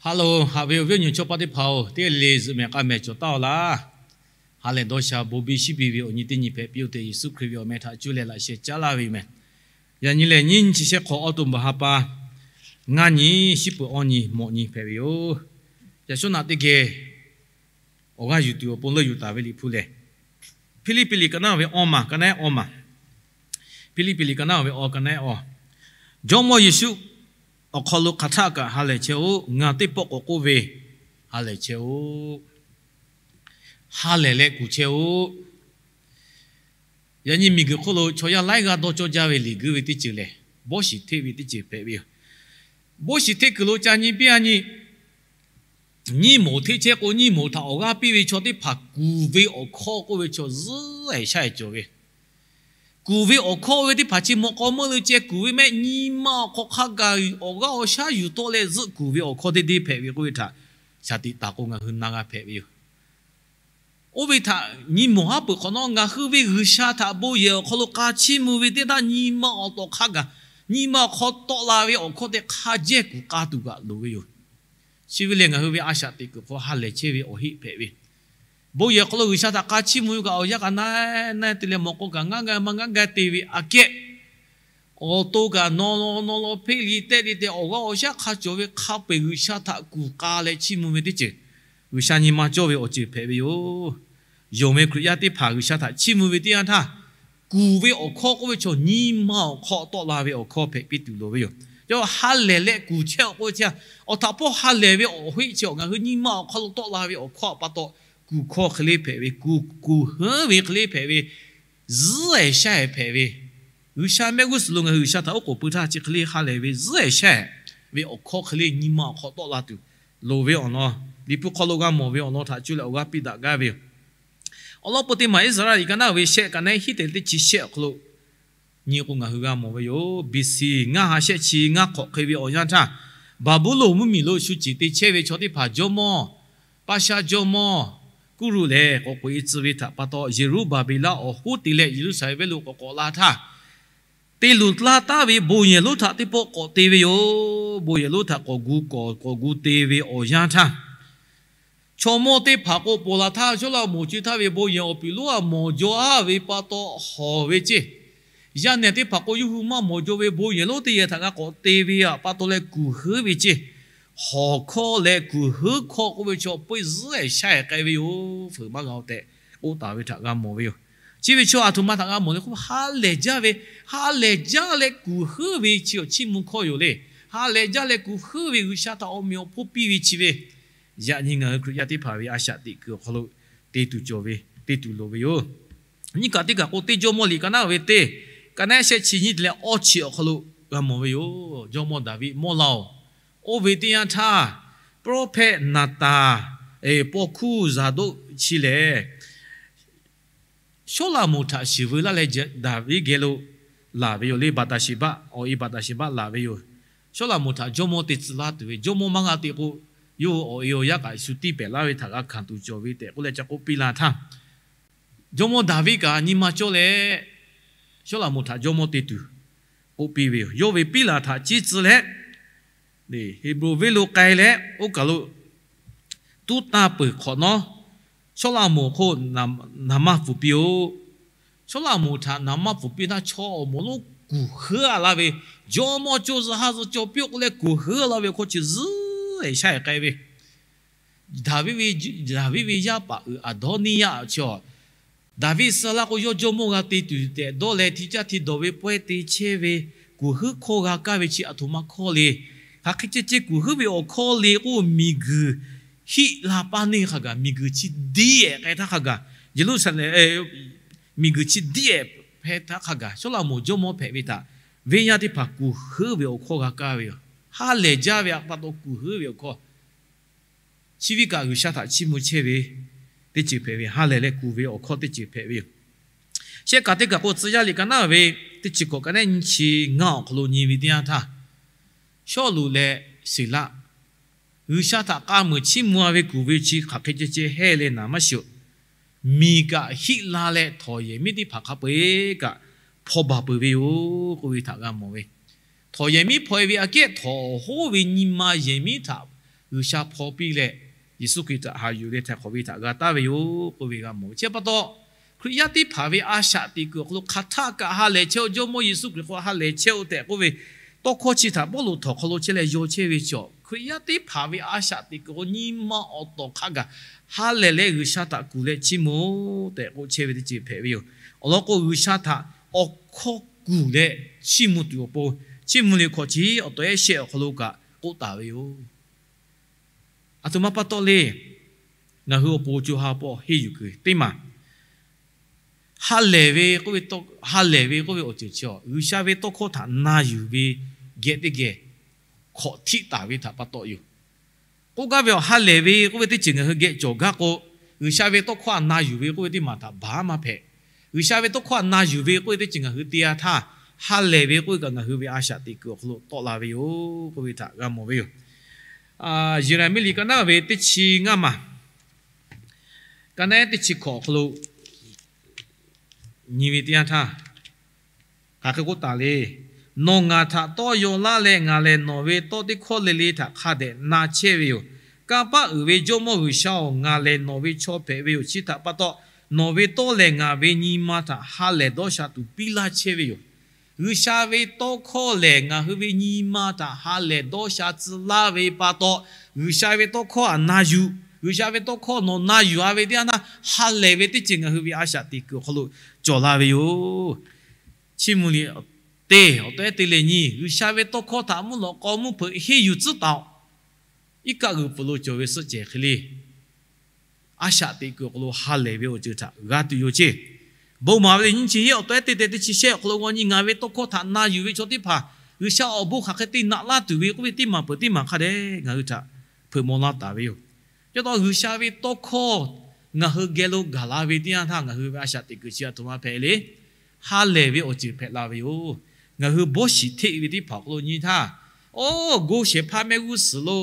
Hello, haꞈ ve awˬ viˉ awˬ nyi chaw paˆ teˇ hpaˍ-oˬ, teˇ le zuhꞈ mehˍ k'a mehˍ cawˬ taˍ-oˬ laˇ. Ha lehˬ dawˇ sha bon biˇ shiˉ piˇ ve awˬ nyi teˇ nyi hpehꞈ piˇ-oˬ tehꞈ, Yeˍsuˆ Hkriꞈ ve awˬ meh htaꞈ cuˇ leh laꞈ sheh caˉ laˇ ve yoˬ meh. Yaꞈ nyi lehˬ, nyiˇ nyi chi shehˆ hk'awꞈ awˬ to baˬ ha pa ngaˇ nyi, shiˉ peuˬ awˇ nyi, mawꞈ nyi hpehꞈ ve yoˬ. Yaꞈ shawˉ naꞈ teˇ geh awˬ g'aˇ yuˬ tuˬ awˬ pon leuˆ yuˬ taˍ ve Liꞈ hpu lehˬ, Hpiˇliˇpiˆ liꞈ ka naˉ ve awˇ maˬ, ka naˉ awˇ maˬ. Hpiˇliˇpiˆ liꞈ ka naˉ ve awˇ, ka naˉ awˇ. Jawˇmawˇ Yeˍsuˆ awˬ hk'aw lo hk'aˬ htaˆ kaꞈ ha lehˬ chehˇ-oˆ. Ngaˬ teˇ pawˆ k'awꞈ k'oˆ ve, ha lehˬ chehˇ-oˆ. Ha lehˬ leh kuˬ chehˇ-oˆ. Yaꞈ nyi miˬguiˬ hk'oˆ lo chaw yaˇ laiˉ g'aˇ dawˇ cawˇ jaˇ ve liꞈ guiˇ ve teˇ ceuˬ lehˬ, bawˇ shiˍ hteˆ ve teˇ ceuˬ hpehꞈ ve yoˬ. Bawˇ shiˍ hteˆ kuiˬ lo ca nyi piˇ-a nyi, nyiˇ moˍ hteˆ chehˇ k'o, nyiˇ moˍ htaꞈ awˬ g'aˇ piˇ ve chaw teˇ hpaˍ kuˬ ve awˬ hkawˇ k'oˆ ve chaw zuhˆ ehˍ shaˉ ehˍ cawˬ ve. Kuˬ ve awˬ hkawˇ oˇ ve teˇ hpaˍ chi mawꞈ k'aw meuˇ leuˇ ceh kuˬ ve mehˆ, nyi ma awˬ hk'aw hk'a gaˬ awˬ g'aˇ awˬ shaˉ yuˬ tawˆ leh zuhˆ kuˬ ve awˬ hkawˇ deˇ deˇ hpehꞈ ve k'oˆ ve htaꞈ shaˍ tiꞈ taˍ k'o, ngaˬ hui na g'a hpehꞈ ve yoˬ. Oˇ ve htaꞈ nyi mawˬ haˉ peuˬ hk'awꞈ nawˉ, ngaˬ hui ve G'uiˬsha htaꞈ bon yehˬ awˬ hk'aw lo k'a chiˇ mvuh ve teˇ htaˇ, nyi ma awˬ tawꞈ hk'a gaˬ, nyi ma awˬ hk'aw tawˆ la ve awˬ hkawˇ tehꞈ hk'a jehˇ kuˬ k'a tuˬ kaꞈ loˍ ve yoˬ. Chi ve lehˬ, ngaˬ hui ve a shaꞈ teꞈ kuiˬ hk'aw ha lehˬ chehˇ ve awˬ heˆ hpehꞈ ve. Bon yehˬ awˬ hk'aw lo G'uiˬsha htaꞈ k'a chiˇ mvuh ve kaꞈ awˬ yanˇ kaꞈ na na te leh mawꞈ k'aw kaꞈ ngaˇ g'a maˇ ngaˇ g'a te ve aꞈ kehˉ, awˬ to kaꞈ nawˬ nawˬ nawˬ lawˬ hpeˆ liꞈ tehˆ liꞈ tehꞈ awˬ g'aˇ awˬ shaˉ hk'a cawˬ ve hk'a peu-eˬ G'uiˬsha htaꞈ kuˬ k'a leh chiˇ mvuh ve teˇ ceuˬ, G'uiˬsha nyi ma cawˇ ve awˬ ceuˬ hpehꞈ ve yoˬ. Yonˍ ve Hkriꞈ yaˇ teˇ hpaˍ G'uiˬsha htaꞈ chiˇ mvuh ve teˇ yanˇ htaˇ, kuˬ ve awˬ hkawˇ k'oˆ ve chaw nyi ma awˬ hk'aw tawˆ la ve awˬ hkawˇ hpehꞈ piˇ tuˬ loˍ ve yoˬ. Yawˇ ha lehˬ leh kuˬ chehˇ-oˆ k'oˆ ve chi, awˬ htaꞈ pawˆ ha lehˬ ve awˬ heˆ chi awˬ ngaˬ hui nyi ma awˬ hk'aw lo tawˆ la ve awˬ hkawˇ pa taw kuˬ hkawˇ hk'e le hpehꞈ ve, kuˬ kuˬ heuˉ ve hk'e le hpehꞈ ve, zuhˆ ehˍ shaˉ ehˍ hpehꞈ ve, G'uiˬsha mehˆ g'uˇ suhˍ lo ngaˬ hui G'uiˬsha htaꞈ oˉ k'oˍ pui htaˇ chi hk'e le ha lehˬ ve zuhˆ ehˍ shaˉ ehˍ ve awˬ hkawˇ hk'e le nyi ma awˬ hk'aw tawˆ la tuˬ loˍ ve awˬ lawn, Liꞈ hpu hk'aw lo g'a mawˬ ve awˬ lawn htaꞈ cuˇ leh awˬ g'aˇ piˇ daꞈ gaˇ ve yoˬ. Awˬ lawn peu teˇ maˬ Iˉsaˍreˍlaˆ liꞈ ka naˉ ve shehˆ ka naˉ hiˉ te teˇ chi shehˆ awˬ hk'aw lo nyi k'o, ngaˬ hui g'a mawˬ ve yoˬ. B C ngaˇ ha shehˆ chi ngaˇ hk'awꞈ hk'e ve awˬ yanˇ htaˇ, Baˍbuˍlonˍ mvuhˇmiˬ lo shu ceˬ te chehˇ ve chaw teˇ hpaˍ jawˇmawˇ, Paˇshaˇ jawˇmawˇ Kuˇruˆ lehˬ k'awꞈ k'oꞈ-e tcuh ve htaꞈ pa taw, Yeˍruˆbaˍbeˍlaˆ awˬ hoˉ te leh Yeˍruˆsaˍlehnˍ venˇ lo k'awꞈ k'awꞈ la htaˇ, te luˬ la taˉ ve bon yehˬ lonˉ htaꞈ teˇ pawˆ k'awꞈ te ve yoˬ. Bon yehˬ lonˉ htaꞈ k'awꞈ gu k'awꞈ k'awꞈ gu te ve awˬ yanˇ htaˇ, chaw mawˇ teˇ hpaˍ k'o ponˬ la htaˇ, Sawˉlaꞈmonˍ co e htaˇ ve bon yehˬ awˬ piˍ lonˉ a mawˬ jaw-a ve pa taw hawˬ ve ceˇ. Yaˇ nehˬ teˇ hpaˍ k'o, yawˇ hui maˇ mawˬ jaw ve bon yehˬ lonˉ teˇ yehˬ htaꞈ g'a k'awꞈ te ve pa taw leh kuˬ heuˉ ve ceˇ. Hawˬ hkawˇ leh kuˬ heuˉ hkawˇ k'oˆ ve chaw peu zuhˆ ehˍ shaˉ ehˍ k'ai ve yoˬ. Fuiˍ maˇ g'a-o tehꞈ k'oˆ taˍ ve htaꞈ g'a mawˬ ve yoˬ. Chi ve chaw aˬ htoꞈ ma htaꞈ g'a mawˬ le k'o, ha lehˬ jaˇ ve, ha lehˬ jaˇ leh kuˬ heuˉ ve chi awˬ chiˇ mvuh hkawˇ yoˬ le. Ha lehˬ jaˇ leh kuˬ heuˉ ve G'uiˬsha htaꞈ awˬ meꞈ awˬ hponˇ piˇ ve chi ve, yaꞈ nyi ngaˬ hui Hkriꞈ yaˇ teˇ hpaˍ ve a shaꞈ teꞈ kuiˬ awˬ hk'aw lo te tuˬ cawˬ ve, te tuˬ loˍ ve yoˬ. Nyiˇ kaꞈ teˇ kaꞈ k'o, teˇ Jawˇmawˇ liꞈ ka naˉ ve teˇ, ka naˉ shehˆ chi nyiˇ te leh awˇ chi awˬ hk'aw lo g'a mawˬ ve yoˬ. Jawˇmawˇ Daˍviˆ mawˇ la-oˬ, oˇ ve teˇ yanˇ htaˇ, prophet Naˍtanˍ, paw hkuˇ Zaˍdoˆ chi lehˬ, Sawˉlaꞈmonˍ htaꞈ shiˍ veu laˇ leh, Daˍviˆ geh lo laˬ ve yoˬ le. Baˍtaˍsheˍbaˆ, awˬ e Baˍtaˍsheˍbaˆ laˬ ve yoˬ. Sawˉlaꞈmonˍ htaꞈ jawˇmawˇ te tcuh laˇ tuˬ ve, jawˇmawˇ maˇ g'a te k'o, yawˇ hui awˬ e awˬ yaˇ kaꞈ shu tiˇ pehˍ laˇ ve htaꞈ g'a hkanˍ tuˬ cawˬ ve tehꞈ k'oˆ leh ca k'oˆ piˇ la htaˇ, jawˇmawˇ Daˍviˆ kaꞈ nyi ma cawˇ leh Sawˉlaꞈmonˍ htaꞈ jawˇmawˇ te tuˬ k'oˆ piˇ ve yoˬ. Yawˇ ve piˉ laˬ htaꞈ ciˇ tcuh leh, Heˍbronˍ venˇ lo k'ai leh, oˇ kaˬ lo tuˉ tanˇ peuˬ hk'awꞈ nawˉ, Sawˉlaꞈmonˍ hk'oˆ naˍ manˇ pfuhˍ piˇ-oˆ. Sawˉlaꞈmonˍ htaꞈ naˍ manˇ pfuhˍ piˇ htaˇ, chaw awˬ moˍ lonˉ kuˬ heuˉ-a la ve, jawˇmawˇ cawˇ zuhˆ haˉ zuhˆ cawˇ piˇ-oˆ k'oˆ leh kuˬ heuˉ la ve awˬ hkawˇ chi zuhˆ ehˍ shaˉ ehˍ k'ai ve, Daˍviˆ ve, Daˍviˆ ve yaˇ paˍ uiˍ Aˍdawˇniˇyaˆ chi-a, Daˍviˆ suh laˇ k'o, yawˇ jawˇmawˇ g'a te tuˬ tehꞈ dawˇ leh, hti caˇ hti dawˬ ve pawehˇ te chehˇ ve, kuˬ heuˉ hkawˇ g'a kaˇ ve chi aˬ htoꞈ ma hkawˇ le. Hk'aˬ hk'e ceh ceh kuˬ heuˉ ve awˬ hkawˇ le k'o, miˬguiˬ hiˆ la paˇ neˇ hk'a gaˬ, miˬguiˬ chi diˇ ehˍ k'ai htaˇ hk'a gaˬ, Yeˍruˆsaˍlehnˍ miˬguiˬ chi diˇ ehˍ hpehˇ htaˇ hk'a gaˬ, Sawˉlaꞈmonˍ jawˇmawˇ hpehꞈ ve htaꞈ venˇ yaˇ teˇ hpaˍ kuˬ heuˉ ve awˬ hkawˇ g'a kaˇ ve yoˬ. Ha lehˬ jaˇ ve pa taw kuˬ heuˉ ve awˬ hkawˇ, chi ve kaꞈ G'uiˬsha htaꞈ chiˇ mvuh chehˇ ve teˇ ceuˬ hpehꞈ ve, ha lehˬ leh kuˬ ve awˬ hkawˇ teˇ ceuˬ hpehꞈ ve yoˬ. Shehˆ kaꞈ teˇ kaˬ k'o, Tcuh yaˇ liꞈ ka naˉ ve teˇ chi hkawꞈ ka naˉ nyiˇ chi ngaˇ awˬ hk'aw lo nyi ve teˇ yanˇ htaˇ, Sawˉluꞈ leh Siˍlaˆ G'uiˬsha htaꞈ k'a muiˬ chiˇ mvuh-a ve kuˬ ve chi hk'aˬ hk'e ceh ceh hehˇ leh naˍ maˇ shiˍ-oꞈ. Miˬ kaꞈ hiˆ la leh, htawnˍ yehˬ miˉ teˇ hpaˍ hk'a peu-eˬ kaꞈ hpaw baˬ peuˬ ve yoˬ k'oˆ ve htaꞈ g'a mawˬ ve. Htawnˍ yehˬ miˉ hpaw-e ve aꞈ kehˉ, htawnˍ awˬ hoˉ ve nyi ma yehˬ miˉ htaꞈ G'uiˬsha hpaw piˇ leh, Yeˍsuˆ Hkriꞈ htaꞈ haꞈ yuˬ leh htaiˍ hk'awꞈ ve htaꞈ g'a taˍ ve yoˬ k'oˆ ve g'a mawˬ ve. Chi pa taw, Hkriꞈ yaˇ teˇ hpaˍ ve a shaꞈ teꞈ kuiˬ awˬ hk'aw lo hk'aˬ htaˆ kaꞈ ha lehˬ chehˇ-oˆ. Jawˇmawˇ Yeˍsuˆ Hkriꞈ hk'aw ha lehˬ chehˇ-oˆ tehꞈ k'oˆ ve tawˇ hkawˇ chi htaꞈ Pawˇluꞈ htawnˍ hk'aw lo chehˇ leh yaw chehˇ ve chaw, Hkriꞈ yaˇ teˇ hpaˍ ve a shaꞈ teꞈ kuiˬ k'o nyi ma awˬ tawˍ hk'a gaˬ ha lehˬ leh G'uiˬsha htaꞈ kuˬ leh chiˇ mvuh-oˆ tehꞈ k'oˆ chehˇ ve teˇ ceuˬ hpehꞈ ve yoˬ. Awˬ lawn k'o, G'uiˬsha htaꞈ awˬ hkawˇ kuˬ leh chiˇ mvuh tuˬ awˬ pon, chiˇ mvuh leh hk'awꞈ chi awˬ tawˍ ehˉ shehˆ awˬ hk'aw lo kaꞈ k'oˆ taˍ ve yoˬ. Aˬ htoꞈ ma pa taw le, ngaˬ hui awˬ pon co ha pa henˇ yuˬ kuiˬ teˇ maˬ, ha lehˬ ve k'oˆ ve, ha lehˬ ve k'oˆ ve awˬ ceuˬ chi-a, G'uiˬsha ve tawˇ hkawˇ htaꞈ na yuˬ ve geh teˇ geh hk'awꞈ htiˆ taˍ ve htaꞈ pa taw yoˬ. K'oˆ gaˇ ve, awˬ ha lehˬ ve k'oˆ ve teˇ ceuˬ ngaˬ hui geh cawˬ gaˇ k'o, G'uiˬsha ve tawˇ hkawˇ htaꞈ na yuˬ ve k'oˆ ve teˇ maˬ htaꞈ baˬ maˇ hpehꞈ. G'uiˬsha ve tawˇ hkawˇ htaꞈ na yuˬ ve k'oˆ ve teˇ ceuˬ ngaˬ hui te-a htaˇ, ha lehˬ ve k'oˆ ve kaꞈ ngaˬ hui ve a shaꞈ teꞈ kuiˬ awˬ hk'aw lo tawˆ la ve yoˬ k'oˆ ve htaꞈ g'a mawˬ ve yoˬ. Yeˍraˍmiˆ liꞈ ka naˉ ve teˇ chi ngaˇ maˬ, ka naˉ ehˉ teˇ chi hkawꞈ awˬ hk'aw lo nyi ve teˇ yanˇ htaˇ, hk'aˬ hk'e k'oˆ taˍ le. Nawˬ ngaˬ htaꞈ tawˇ yaw laˇ leh, ngaˬ lehˬ nawˬ ve tawˇ teˇ hkawˇ le le htaꞈ hk'a dehꞈ na chehˇ ve yoˬ. Kanˇ paˆ uiˍ ve Jawˇmawˇ G'uiˬsha-oˬ, ngaˬ lehˬ nawˬ ve chaw hpehꞈ ve yoˬ. Chi htaꞈ pa taw, nawˬ ve tawˇ lehˬ ngaˬ ve nyi ma htaꞈ ha lehˬ dawˇ sha tuˬ piˇ laˇ chehˇ ve yoˬ. G'uiˬsha ve tawˇ hkawˇ lehˬ ngaˬ hui ve nyi ma htaꞈ ha lehˬ dawˇ sha tcuh laˇ ve pa taw, G'uiˬsha ve tawˇ hkawˇ htaꞈ na yuˬ, G'uiˬsha ve tawˇ hkawˇ nawˬ na yuˬ-a ve teˇ yanˇ htaˇ, ha lehˬ ve teˇ ceuˬ ngaˬ hui ve a shaꞈ teꞈ kuiˬ awˬ hk'aw lo cawˬ la ve yoˬ. Chiˇ mvuh liꞈ teˇ awˬ tawˍ ehˉ te leh nyi, G'uiˬsha ve tawˇ hkawˇ htaꞈ mvuhˇ lawꞈ k'aw mvuhˇ hpeuꞈ henˇ yuˬ tcuhˉ taˍ-oꞈ. Iˉ kaˆ g'uiˬ pfuhˍ lo cawˬ ve suhˆ cehˬ hk'e le, a shaꞈ teꞈ kuiˬ awˬ hk'aw lo ha lehˬ ve awˬ ceuˬ htaꞈ g'a tuˬ yoˬ ceˇ. Bon maˍ ve liꞈ nyiˇ chi hiˉ awˬ tawˍ ehˉ teˇ teh teˇ chi shehˆ awˬ hk'aw lo g'aw nyi, ngaˬ ve tawˇ hkawˇ htaꞈ na yuˬ ve chaw teˇ hpaˍ G'uiˬsha awˬ bon hk'aˬ hk'e te naꞈ laˇ tuˬ ve k'oˆ ve teˇ maˬ peuˬ teˇ maˬ hk'a dehꞈ ngaˬ hui htaꞈ hpeuꞈ maw laˇ taˍ ve yoˬ. Chi pa taw G'uiˬsha ve tawˇ hkawˇ ngaˬ hui geh lo gaˬ la ve teˇ yanˇ htaˇ, ngaˬ hui ve a shaꞈ teꞈ kuiˬ chi aˬ htoꞈ ma hpehꞈ le, ha lehˬ ve awˬ ceuˬ hpehꞈ la ve yoˬ. Ngaˬ hui bawˇ shiˍ hteˆ ve teˇ hpaˍ awˬ hk'aw lo nyi htaˇ, oˇ go shehˍ hpaˇ mehˆ g'uˇ suhˍ lo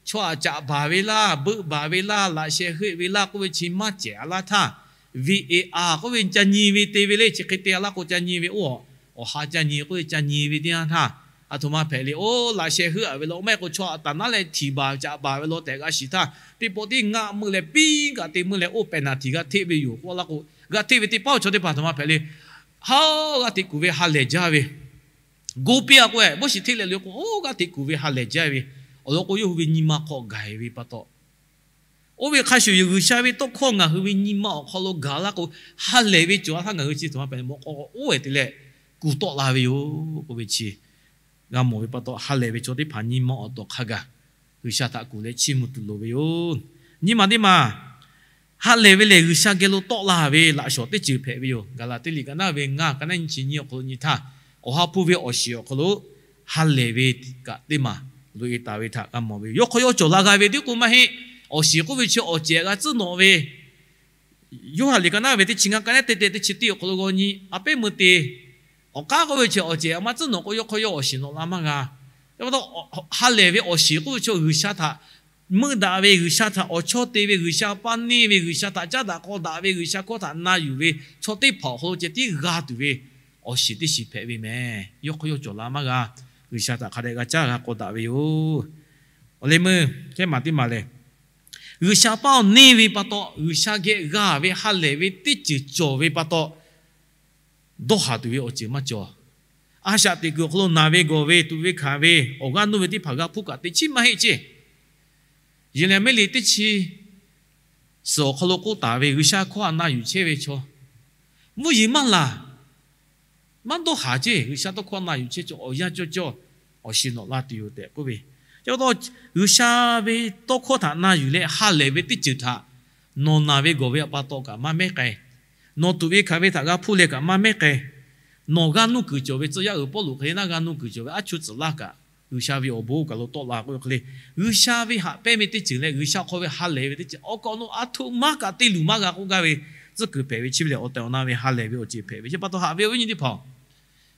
chaw aꞈ caꞈ baˬ ve laˇ, beuˆ baˬ ve laˇ, laꞈ sheh heuˆ ve laˇ k'oˆ ve chi maˇ cehˬ a laˇ htaˇ, V A R k'oˆ ve ca nyi ve te ve le. Chi hk'e te a laˇ k'o ca nyi ve, oˇ awˬ ha ca nyi k'oˆ ve ca nyi ve teˇ yanˇ htaˇ, aˬ htoꞈ ma hpehꞈ le. Oˇ laꞈ sheh heuˆ a ve law, maˇ heˆ k'o chaw aꞈ taˍ naˉ leh htiˍ baˬ caꞈ baˬ ve law tehꞈ g'a shiˍ htaˇ, teˇ pawˆ tiˉ ngaˆ meuˇ leh piˇ kaꞈ te meuˇ leh oˇ penalty g'a hteˆ ve yoˬ k'oˆ laˇ k'o, g'a hteˆ ve teˇ paˉ chaw teˇ hpaˍ aˬ htoꞈ ma hpehꞈ le. Haˉ, g'aˇ hteꞈ kuˬ ve ha lehˬ jaˇ ve, go piˇ a k'o, bawˇ shiˍ hteˆ leh le k'o, oˇ g'aˇ hteꞈ kuˬ ve ha lehˬ jaˇ ve, awˬ lawn k'o yawˇ hui ve nyi ma hk'aw gaˬ ve pa taw, oˇ ve hk'a shuˍ yoˬ. G'uiˬsha ve tawˇ hkawˇ ngaˬ hui ve nyi ma awˬ hk'aw lo gaˬ laˇ k'o, ha lehˬ ve cawˬ a htaˇ ngaˬ hui chi htoꞈ ma hpehꞈ le, mawꞈ k'aw oˇ ve te leh kuˬ tawˆ la ve yoˬ k'oˆ ve chi g'a mawˬ ve pa taw, ha lehˬ ve chaw teˇ hpaˍ nyi ma awˬ tawˍ hk'a gaˬ G'uiˬsha htaꞈ kuˬ leh chiˇ mvuh tuˬ loˍ ve yoˬ. Nyi ma teˇ maˬ, ha lehˬ ve lehˬ G'uiˬsha geh lo tawˆ la ve laꞈ shawˍ teˇ ceuˬ hpehꞈ ve yoˬ. Gaˍlaˍtiˆ liꞈ ka naˉ ve ngaˇ, ka naˉ nyiˇ chi nyiˇ awˬ hk'aw lo nyi htaˇ, Awˬ ha hpu ve awˬ shiˍ awˬ hk'aw lo ha lehˬ ve kaꞈ teˇ maˬ loꞈ-e taˍ ve htaꞈ g'a mawˬ ve yoˬ. Yawˇ hk'aw yawˇ cawˬ la g'a ve tiˉ k'o maˇ heˆ. Awˬ shiˍ k'oˆ ve chi awˬ cehˬ g'a tcuhˉ nawꞈ ve, Yoˇhanˬ liꞈ ka naˉ ve teˇ chi ngaˇ, ka naˉ te te teˇ chi teˇ awˬ hk'aw lo g'aw nyi, a pehˉ meuˇ te awˬ k'aˉ k'oˆ ve chi awˬ cehˬ maˇ tcuhˉ nawꞈ k'o, yawˇ hk'aw yawˇ awˬ shiˍ nawꞈ la maˇ g'a. Chi pa taw, ha lehˬ ve awˬ shiˍ k'oˆ ve chi G'uiˬsha htaꞈ meuˇ daꞈ ve, G'uiˬsha htaꞈ awˬ chawˇ te ve, G'uiˬsha paˇ neˇ ve, G'uiˬsha htaꞈ caˉ daꞈ k'aw daꞈ ve, G'uiˬsha hkawˇ htaꞈ na yuˬ ve chaw teˇ hpaˍ awˬ hk'aw lo ceh tiˉ g'a tuˬ ve awˬ shiˍ teˇ shiˍ hpehꞈ ve mehˍ. Yawˇ hk'aw yawˇ cawˬ la maˇ g'a. G'uiˬsha htaꞈ hk'a dehꞈ g'a caˇ g'a k'aw daꞈ ve yoˬ. Awˬ leh meuˇ hkehˉ maˬ teˇ maˬ lehˬ, G'uiˬsha paˇ awˬ neˇ ve pa taw, G'uiˬsha geh g'a ve ha lehˬ ve teˇ ceuˬ cawˬ ve pa taw, dawˇ haˍ tuˬ ve awˬ ceuˬ maˇ cawˬ. A shaꞈ teꞈ kuiˬ awˬ hk'aw lo naˬ ve gawˬ ve tuꞈ ve hkanˍ ve awˬ g'aˇ nuˇ ve teˇ hpaˍ g'a hpuˇ kaꞈ teꞈ chiˉ maˇ heˆ ceˇ. Yeˍraˍmiˆ liꞈ teˇ chi suhˍ awˬ hk'aw lo k'oˆ taˍ ve, G'uiˬsha hkawˇ htaꞈ na yuˬ chehˇ ve chaw mvuhˇ yeˬ maˇ laˬ, maˇ dawˇ haˍ ceˇ. G'uiˬsha tawˇ hkawˇ na yuˬ chehˇ chaw awˬ yanˇ cawˇ cawˇ awˬ shiˍ nawꞈ la tuˬ yoˬ tehꞈ k'oˆ ve. Chi pa taw, G'uiˬsha ve tawˇ hkawˇ htaꞈ na yuˬ leh ha lehˬ ve teˇ ceuˬ htaꞈ nawˬ naˬ ve gawˬ ve pa taw kaꞈ maˇ mehˉ k'ai. Nawˬ tuꞈ ve hkanˍ ve htaꞈ g'a hpuˇ leh kaꞈ maˇ mehˉ k'ai. Nawˬ g'aˇ nuˇ kuiˬ cawˬ ve tcuh yaˇ uiˍ Pawˇluꞈ hk'e le naˉ g'aˇ nuˇ kuiˬ cawˬ ve aˉ chuˇ tcuhˍ laˇ kaꞈ, G'uiˬsha ve awˬ bon kaˬ lo tawˆ la k'oˆ ve hk'e le, G'uiˬsha ve haꞈ pehnˇ ve teˇ ceuˬ leh G'uiˬsha hk'aw ve ha lehˬ ve teˇ ceuˬ awˬ kaꞈ awˬ nu a htoꞈ maˇ kaꞈ te luˬ maˇ g'a k'oˆ gaˇ ve tcuhˉ kuiˬ hpehꞈ ve chi ve lehˬ, awˬ tehˬ awˬ na ve ha lehˬ ve awˬ ceuˬ hpehꞈ ve. Chi pa taw haꞈ ve awˬ viˉ nyi teˇ hpaˍ-oˬ,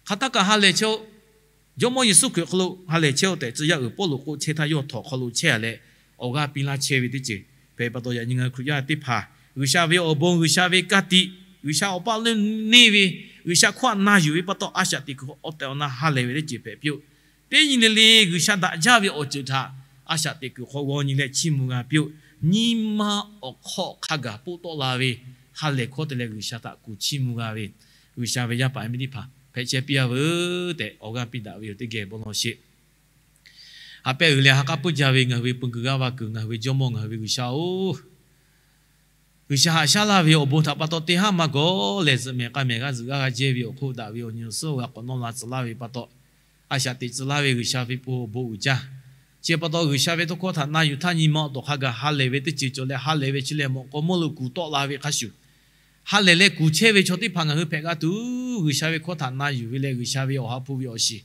hk'aˬ htaˇ kaꞈ ha lehˬ chehˇ-oˆ. Jawˇmawˇ Yeˍsuˆ Hkriꞈ hk'aw lo ha lehˬ chehˇ-oˆ tehꞈ tcuh yaˇ uiˍ Pawˇluꞈ k'oˆ chehˇ htaˇ yawˇ htawnˍ hk'aw lo chehˇ a leh, awˬ g'aˇ piˇ laˇ chehˇ ve teˇ ceuˬ hpehꞈ pa taw, yaꞈ nyi ngaˬ hui Hkriꞈ yaˇ teˇ hpaˍ G'uiˬsha ve awˬ bon, G'uiˬsha ve ka tiꞈ, G'uiˬsha awˬ paˇ neˇ ve, G'uiˬsha hkawˇ htaꞈ na yuˬ ve pa taw a shaꞈ teꞈ kuiˬ awˬ tehˬ awˬ na ha lehˬ ve teˇ ceuˬ hpehꞈ piˇ-oˆ. Teˇ nyi le le G'uiˬsha daꞈ jaˇ ve awˬ ceuˬ htaꞈ a shaꞈ teꞈ kuiˬ hk'aw g'aw nyi leh chiˇ mvuh g'a piˇ-oˆ. Nyi ma awˬ hk'aw hk'a gaˬ poˆ tawˆ la ve ha lehˬ hkawˇ te leh G'uiˬsha htaꞈ kuˬ chiˇ mvuh g'a ve, G'uiˬsha ve yaˇ paˍ yaˇ miˇ teˇ hpaˍ hpehꞈ chehˇ piˇ-a veuˬ tehꞈ awˬ g'aˇ piˇ daꞈ ve yoˬ. Teˇ geh bon lawˬ sheˍ. Ha pehˇ uiˍ leh ha k'aˉ puiˉ jaˇ ve ngaˬ hui ve pui kuiˬ g'aˇ va kuiˬ ngaˬ hui ve Jawˇmawˇ ngaˬ hui ve G'uiˬsha-oˬ, G'uiˬsha haꞈ shaˉ laˇ ve awˬ bon htaꞈ pa taw teˇ haˉ maˇ gawˬ lehˬ, zuhꞈ mehˍ k'a mehˍ g'aˇ zuhꞈ g'aˇ g'a jehˇ ve awˬ hk'oˆ daꞈ ve awˬ nyi awˬ suhˉ g'a k'awꞈ nawˇ la tcuh laˇ ve pa taw, a shaꞈ teꞈ tcuh laˇ ve G'uiˬsha ve pon awˬ bon uiˍ jaˇ. Chi pa taw G'uiˬsha ve tawˇ hkawˇ htaꞈ na yuˬ htaˇ nyi ma awˬ tawˍ hk'a gaˬ ha lehˬ ve teˇ ceuˬ cawˬ leh ha lehˬ ve chi lehˬ mawꞈ k'aw mawˇ lo kuˬ tawˆ la ve hk'a shuˍ, ha lehˬ leh kuˬ chehˇ ve chaw teˇ hpaˍ ngaˬ hui hpehꞈ g'a tuˬ, G'uiˬsha ve hkawˇ htaꞈ na yuˬ ve leh G'uiˬsha ve awˬ ha hpu ve awˬ shiˍ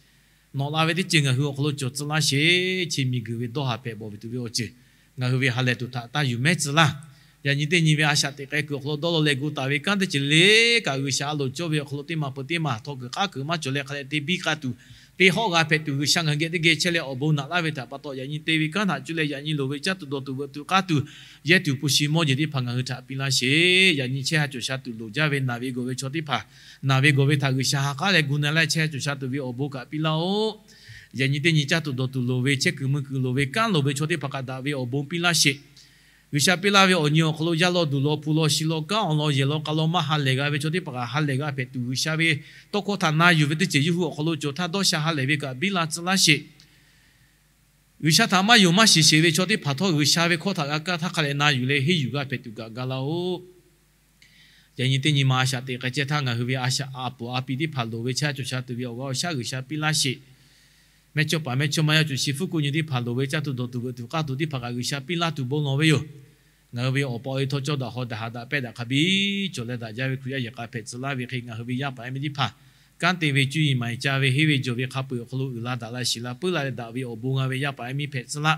nawꞈ la ve teˇ ceuˬ ngaˬ hui awˬ hk'aw lo cawˬ tcuh laˇ sheˍ. Chi miˬguiˬ ve dawˇ haˍ hpehꞈ bawˬ ve tuˬ ve awˬ ceuˬ ngaˬ hui ve ha lehˬ tuˬ htaꞈ taˇ yuˬ mehˉ tcuh laˇ. Yaꞈ nyi teˇ nyi ve a shaꞈ teꞈ k'ai kuiˬ awˬ hk'aw lo dawˇ law leh gu taˍ ve kanˉ teˇ ceuˬ le kaꞈ, G'uiˬsha a loˍ cawˇ ve awˬ hk'aw lo teˇ maˬ peuˬ teˇ maˬ htawˇ kuiˬ k'aˉ kuiˬ maˇ cawˬ leh hk'a leh te biˇ k'a tuˬ, teˇ hawˆ g'a hpehꞈ tuˬ G'uiˬsha ngaˬ hui geh teˇ geh chehˇ leh awˬ bon naꞈ laˇ ve htaꞈ pa taw, yaꞈ nyi te ve kanˉ htaꞈ cuˇ leh yaꞈ nyi loˍ ve caˇ tuˬ dawˬ tuˬ veuꞈ tuˬ k'aˉ tuˬ, yehˇ tuˬ hpu shi mawˇ jeˬ teˇ hpaˍ ngaˬ hui htaꞈ piˇ laˇ sheˍ. Yaꞈ nyi chehˇ ha cawˬ sha tuˬ loˍ jaˇ ve naˬ ve gawˬ ve chaw teˇ hpaˍ, naˬ ve gawˬ ve htaꞈ G'uiˬsha ha k'aˉ leh gu na leh chehˇ ha cawˬ sha tuˬ ve awˬ bon kaꞈ piˇ laˇ-oˆ. Yaꞈ nyi teˇ nyi caˇ tuˬ dawˬ tuˬ loˍ ve, chehˇ kuiˬ mui kuiˬ loˍ ve, kanˉ loˍ ve chaw teˇ hpaˍ kaꞈ daꞈ ve awˬ bon piˇ laˇ sheˍ. G'uiˬsha piˇ laˇ ve awˬ nyi awˬ hk'aw lo yaˇ law duˬ law hpu law shi law kanˉ awˬ lawn yehˬ law k'a law maˇ ha lehˬ g'a ve chaw teˇ hpaˍ kaꞈ ha lehˬ g'a hpehꞈ tuˬ, G'uiˬsha ve tawˇ hkawˇ htaꞈ na yuˬ ve teˇ ceuˬ yawˇ hui awˬ hk'aw lo cawˬ htaˇ dawˇ sha ha lehˬ ve kaꞈ biˇ la tcuh laˇ sheˍ. G'uiˬsha htaꞈ maˇ yonˍ maˇ shiˍ sheˍ ve chaw teˇ hpaˍ htawˇ, G'uiˬsha ve hkawˇ htaꞈ g'a kaˇ htaˇ hk'a leh na yuˬ leh henˇ yuˬ g'a hpehꞈ tuˬ kaꞈ ga laˇ-oˆ. Yaꞈ nyi teˇ nyi ma a shaꞈ teꞈ k'ai chehˇ htaˇ, ngaˬ hui ve a shaꞈ a puˍ a pi teˇ hpaˍ loˍ ve chehˇ ha cawˬ sha tuˬ ve awˬ g'aˇ awˬ shaˉ G'uiˬsha piˇ laˇ sheˍ. Mehˇchawˇpaˍ mehˇchawˇma yaˇ cuˬ shi fuˉ kuˆ nyi teˇ hpaˍ loˍ ve caˇ tuˬ dawˬ tuˬ veuꞈ tuˬ k'aˇ tuˬ teˇ hpaˍ kaꞈ G'uiˬsha piˇ laˇ tuˬ bon lawˬ ve yoˬ. Ngaˬ hui ve awˬ pa awˬ e htawˇ cawˇ daꞈ haw daꞈ haꞈ daꞈ pehˇ daꞈ hk'a biˇ cawˬ leh daꞈ jaˇ ve Hkriꞈ yaˇ yehˬ k'a hpehꞈ tcuh laˇ ve hk'e, ngaˬ hui ve yaˇ paˍ yaˇ miˇ teˇ hpaˍ kanˉ te ve cuˇ yiˍ maˍ yiˍ ca ve henˇ ve jawˬ ve hk'a peu-eˬ awˬ hk'aw lo uiˍ la daꞈ la shiˍ la puiˉ la leh daꞈ ve awˬ bon g'a ve yaˇ paˍ yaˇ miˇ hpehꞈ tcuh laˇ.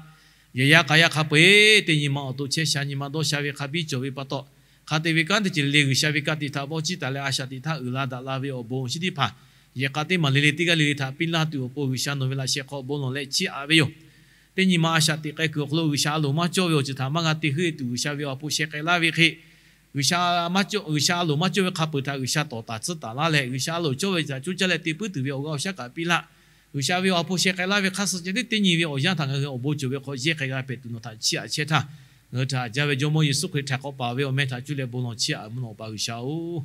Yehˬ yaˇ k'a yaˇ hk'a peu-eˬ teˇ nyi ma awˬ to chehˇ sha nyi ma dawˇ sha ve hk'a biˇ cawˬ ve pa taw, hk'a te ve kanˉ teˇ ceuˬ le G'uiˬsha ve ka tiꞈ htaꞈ vawˇ ciˇ taˍ leh a shaꞈ teꞈ htaˇ uiˍ la daꞈ la ve awˬ bon chi teˇ hpaˍ yehˬ k'a teˇ maˬ le le teˇ g'aˇ le le htaꞈ piˇ laˇ tuˬ awˬ pon G'uiˬsha nawˬ ve laꞈ sheh hk'aw bon lawˬ leh chiˇ aꞈ ve yoˬ. Teˇ nyi ma a shaꞈ teꞈ k'ai kuiˬ awˬ hk'aw lo G'uiˬsha a loˍ maˇ cawˇ ve awˬ ceuˬ htaꞈ maˇ g'a te heuˆ tuˬ, G'uiˬsha ve awˬ ha hpu sheh k'ai laˇ ve hk'e, G'uiˬsha a loˍ maˇ cawˇ ve hk'a peu-eˬ htaꞈ G'uiˬsha tawˍ taˍ tcuhˉ taˍ laˇ leh, G'uiˬsha a loˍ cawˇ ve htaꞈ coˇ caˇ leh te puiˉ tuˬ ve awˬ g'aˇ awˬ shaˉ kaꞈ piˇ laˇ. G'uiˬsha ve awˬ ha hpu sheh k'ai laˇ ve hk'a suh ceh tiˉ teˇ nyi ve awˬ yanˇ htaꞈ ngaˬ hui awˬ bon cawˬ ve hk'aw yehˇ k'ai g'a hpehꞈ tuˬ nawˬ htaꞈ chiˇ aꞈ chehˇ htaˇ, ngaˬ hui htaꞈ haꞈ jaˇ ve Jawˇmawˇ Yeˍsuˆ Hkriꞈ htaꞈ k'awꞈ paˍ ve awˬ meh htaꞈ cuˇ leh bon lawˬ chiˇ aꞈ mvuhˇ naw pa G'uiˬsha-oˬ,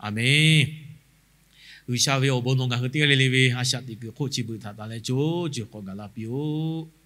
Aˍmenˍ. G'uiˬsha ve awˬ bon nawˬ ngaˬ hui teˇ g'aˇ le le ve a shaꞈ teꞈ kuiˬ hk'oˆ chi beuꞈ htaꞈ taˍ leh co ceuˬ k'awꞈ gaˬ la piˇ-oˆ.